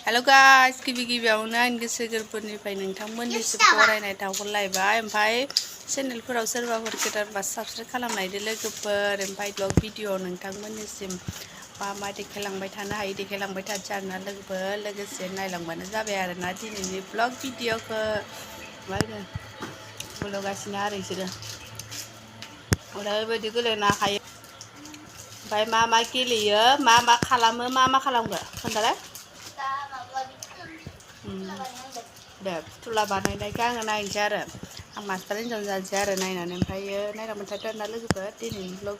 hello guys गिबियावनो आं गोसो गोरबोनिफ्राय नोंथांमोननिसिम बरायनाय दावहरलायबाय ओमफ्राय चेनेलफोराव सोरबाफोर गोदानबा साबस्क्राइब खालामनायदो लोगोफोर ओमफ्राय ब्लग भिडिअ नोंथांमोननिसिम मा देखायलांबाय थानो हायो देखायलांबाय थानोसै आरोना लोगोफोर लोगोसे नायलांबानो जाबाय आरोना दिनैनि ब्लग भिडिअखौ बोलावगासिनो आरो बिसोरो ओरैबायदि गेलेनो हायो ओमफ्राय मा गेलेयो मा खालामो मा खालामगो खोन्थालाय दे फुथुला बानायनायखौ आङो नायनोसै आरो आं मास्टार हिनजाव जानोसै आरो नायनानै ओमफ्रायो नायलांबाय थादो आरोना लोगोफोर दिनैनि ब्लग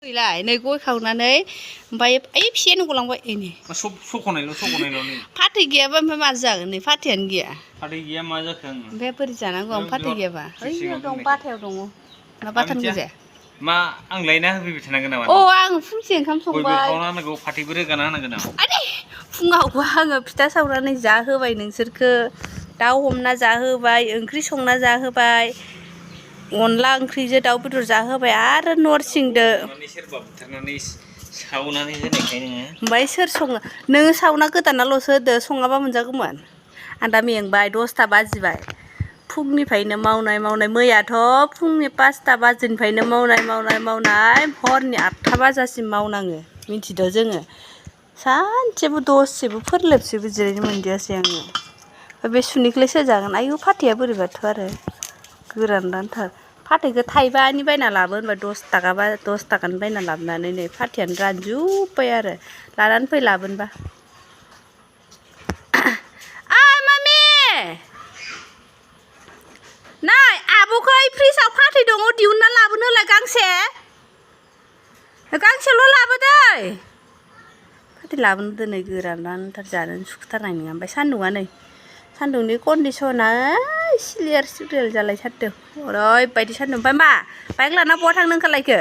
गैलाय नै गय खावनानै ओमफ्राय ओइ फिसायानो गलांबाय ओइनै सख'नायल' नै फाथै गैयाबा ओमफ्राय मा जागोन नै फाथैयानो गैया फाथै गैया मा जाखो आङो ओमफ्राय बोरै जानांगौ आं फाथै गैयाबा ओइयाव दं बाथायाव दङ ना बाथान गोजा मा आं लायना होफैबाय थानांगोन नामा अ आं फुंसे ओंखाम संबाय गयबो खावना होनांगौ फाथैबो रोगाना होनांगोन नामा फुङावबो आङो फिथा सावनानै जाहोबाय नोंसोरखो दाउ हमना जाहोबाय ओंख्रि संना जाहोबाय अनला ओंख्रिजों दाउ बेदर जाहोबाय आरो नरसिंदो सोरबा बुथारनानै सावनानै होनायखाय नोङो ओमफ्राय सोर सङो नोङो सावना गोदानाल'सो होदो सङाबा मोनजागौमोन आं दा मेंबाय 10ता बाजिबाय फुंनिफ्रायनो मावनाय मैयाथ' फुंनि 5ता बाजिनिफ्रायनो मावनाय हरनि 8ता बाजासिम मावनाङो मिथिदो जोङो सानसेबो दसेबो फोरलेबसेबो जिरायनो मोनदियासै आङो बे सुनिखौलाय सोर जागोन आयु फाथैया बोरैबाथ' आरो गोरानथार फाथैखौ थाइबानि बायना लाबो होनबा 10 ताकानि बायना लाबोनानै नै फाथैयानो रानजोब्बाय आरो लानानै फै लाबोनबा मामि नै आब'खौ फ्रिजआव फाथै दङ दिहुनना लाबोनो होलाय गांसेल' लाबोदै फाथै लाबोनो दोनै गोरानथार जानो सुखुथारनाय नङा ओमफ्राय सान्दुङा नै सान्दुंनि कन्डिसना सिलियार जालायथारदों ओरैबायदि सान्दुं ओमफ्राय मा बाइक लाना बहा थांनो ओंखारलायखो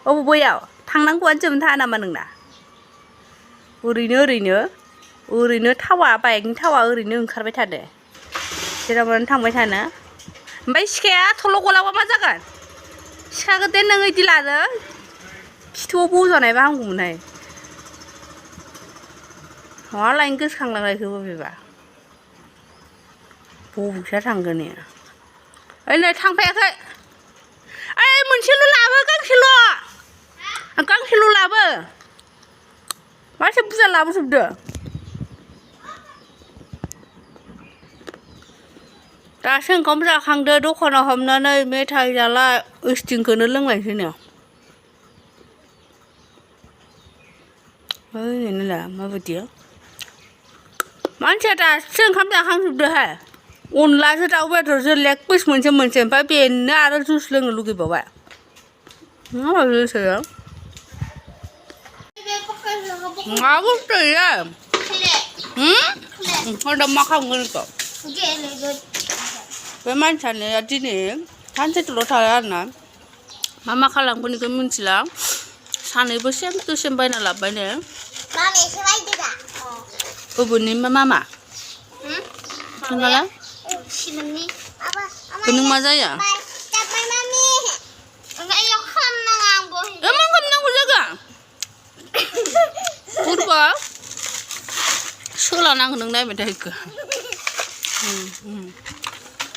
बबेयाव थांनांगौआनो जोबनो थाङा नामा नोंना ओरैनो थावा बाइकनि थावा ओरैनो ओंखारबाय थादो जेरावनो थांबाय थानो ओमफ्राय सिखाया थल' गलाबा मा जागोन सिखाखौ दे नों इदि लादो खिथुआव बजानायबा हामगौमोनहाय मा लायनो गोसोखांलांलायखो बबेबा बबेखा थांगोन ने ओइ नै थांफायाखै ओइ मोनसेल' लाबो गांसेल' लाबो माथो बुरजा लाबोजोबदो दासो ओंखाम जाखांदो दखानाव हाबनानै मेथाइ जाला ओइसटिंखौनो लोंलायसैनो ओइनोला माबायदि मानसिया दासो ओंखाम जाखांजोबदोहाय अनलाजों दाउ बेदरजों लेग पिस मोनसे ओमफ्राय बेनो आरो जुइस लोंनो लुगैबावबाय माबायदि गोसोयो मा बुस्थु इयो ओमफ्राय दा मा खालामगोन बेखौ बे मानसियानो दिनै सानसेल' थाया आरोना मा खालामगोन बेखौ मिथिला सानैबो सेम टु सेम बायना लाबोबाय ने बबेनि मामा खोन्थालाय नों मा जाया मा खालामनांगौ जागा बुरबा सोलानांगौ नों नायबाय थायो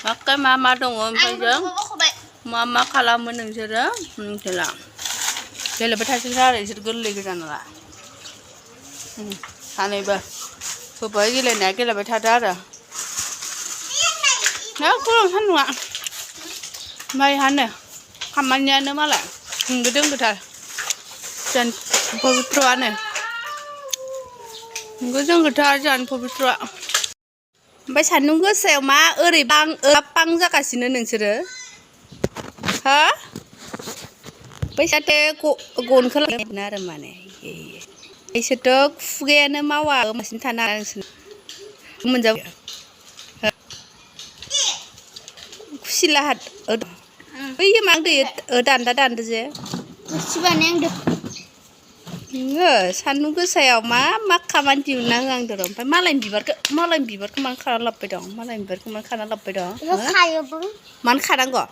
बाक्का मा दङ ओमफ्राय जों मा खालामो नोंसोरो मिथिला गेलेबाय थासिगोन आरो बिसोर गोरलै गोजा नाला सानैबो होबाय गेलेनाया गेलेबाय थादो आरो गरम सान्दुङा माइहानो खामानियानो मालाय होंगो दोंगोथार जोंहानि पबित्रआनो होंगो दोंगोथार जोंहानि पबित्रआ ओमफ्राय सान्दुं गोसायाव मा ओरै बां जागासिनो नोंसोरो हो बैसाथे गनखौ लायनो आरो माने इसोरथ' खुगायानो मावा मासिनो थानो हाया नोंसोर मोनजाबाय खुसिला बैयो मा दै दानदो जे नोङो सान्दुं गोसायाव मा खामानि दिहुनना होआंदो र' ओमफ्राय मालायनि बिबारखौ मानो खाना लाबोबाय दं मानो खानांगौ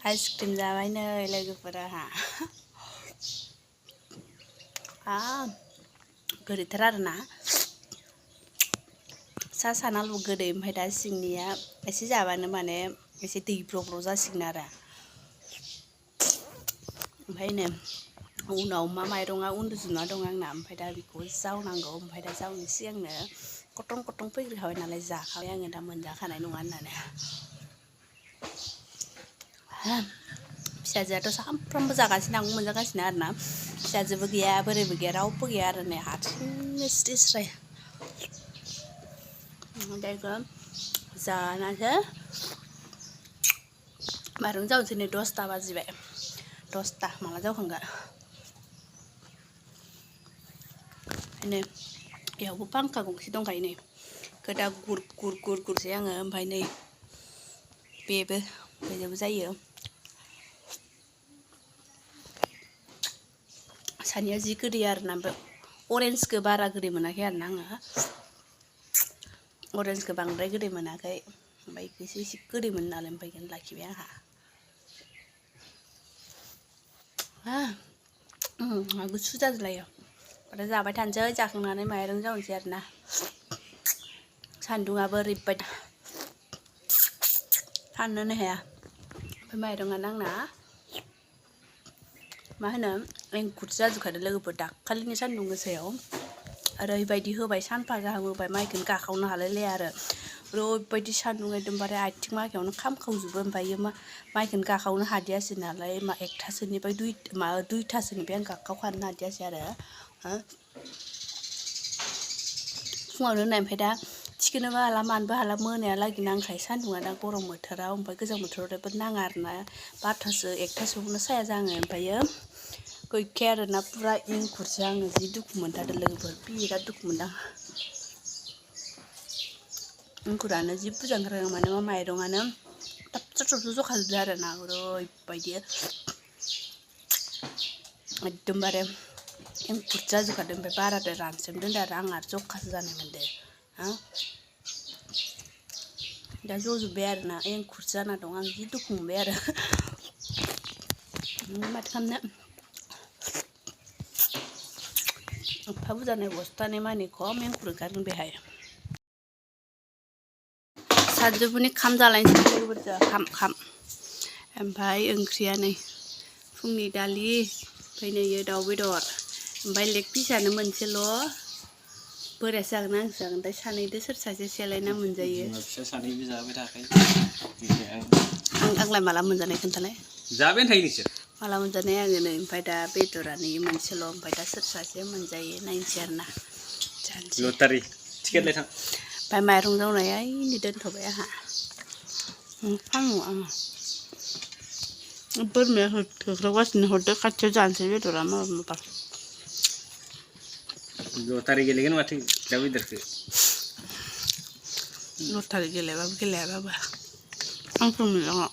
आइसक्रिम जाबाय नै लोगोफोरा गोदैथार आरोना सा सानाल' गोदै ओमफ्राय दा सिंनिया एसे जाबानो माने एसे दैब्र' जासिगोन आरो ओमफ्राय नै उनाव मा माइरङा उन्दुजोबना दं आंना ओमफ्राय दा बेखौ जावनांगौ ओमफ्राय दा जावनो सिगांनो कटन फैग्रोखाबाय नालाय जाखाबाय आङो दा मोनजाखानाय नङा होननानै फिसाजोआथ' सामफ्रामबो जागासिनो आंबो मोनजागासिनो आरोना फिसाजोबो गैया बोरायबो गैया रावबो गैया आरो नै हारसिंनो स्राय स्राय बेखौ जानासो माइरं जावनोसै नै 10ता बाजिबाय 10ता माला जावखांगोन नै बेयावबो फांखा गंसे दंखायो नै गोदा गुरसै आङो ओमफ्राय नै बेजोंबो जायो सानिया जि गोदै आरोना ओमफ्राय अरेन्जखौ बारा गोदै मोनाखै आरोना आङो अरेन्जखौ बांद्राय गोदै मोनाखै ओमफ्राय बेखौसो एसे गोदै मोनो नालाय ओमफ्राय बेखौनो लाखिबाय आंहा गुसु जाजोबलायो आरो जाबाय थानोसै जाखांनानै माइरं जावनोसै आरोना सान्दुङाबो ओरैबायदि थानोनो हाया ओमफ्राय माइरङा आंना मा होनो एंखुर जाजोबखादों लोगोफोर दाखालिनि सान्दुं गोसायाव ओरैबायदि होबाय सानफा गाहाम होबाय माइखौनो गाखावनो हालायलाया आरो ओरैबायदि सान्दुं एकदमबारे आथिं माखायावनो खामखावजोबो ओमफ्रायो माइखौनो गाखावनो हादियासै नालाय 1तासोनिफ्राय 2तासोनिफ्राय आं गाखावखानो हादियासै आरो फुङावनो होनाय ओमफ्राय दा थिखोनोबो हाला मानोबो हाला मोनायालागै नांखायो सान्दुङा दा गरम बोथोराव ओमफ्राय गोजां बोथोराव ओरैबायदि नाङा आरोना 12तासो 1तासोआवनो साया जाङो ओमफ्रायो गैखाया आरोना पुरा एंखुरसो आङो जि दुखु मोनथारदों लोगोफोर बिराद दुखु मोनदों एंखुरानो जि बुरजा ओंखारदों माने माइरङानो थबस्र' जखाजोबदों आरोना ओरैबायदि एकदमबारे एंखुर जाजोबखादों ओमफ्राय बाराद्राय रानस्रेम दोनदों आरो आं आरो जखासो जानाय मोनदों दा जजोब्बाय आरोना एंखुर जाना दं आं जि दुखु मोनबाय आरो माथो खालामनो एफा बुरजानो बस्थानै मानि खम एंखुर ओंखारगोन बेहाय सानजौफुनि खाम जालायनोसै लोगोफोरजों खाम ओमफ्राय ओंख्रिया नै फुंनि दालि ओमफ्राय नै दाउ बेदर ओमफ्राय लेग पिसआनो मोनसेल' बोरायासो जागोन आंसो जागोन ओमफ्राय सानैजों सोर सासे सेलायना मोनजायो फिसा सानैबो जाबाय थाखायो आंलाय माला मोनजानाय खोन्थालाय जाबायानो थायो नोंसोर माला मोनजानाय आङो नै ओमफ्राय दा बेदरानो मोनसेल' ओमफ्राय दा सोर सासे मोनजायो नायनोसै आरोना जानोसै लटारि टिकेट लायथां ओमफ्राय माइरं जावनाया ओइनै दोनथ'बाय आंहा फानो आङो बोरमाया होख्रावगासिनो हरदो खाथियाव जानोसै बेदरा माबा लटारि गेलेगोन माथो दाउ बेदरखौ लटारि गेलेबाबो गेलेयाबाबो आंथ' मोनलाङा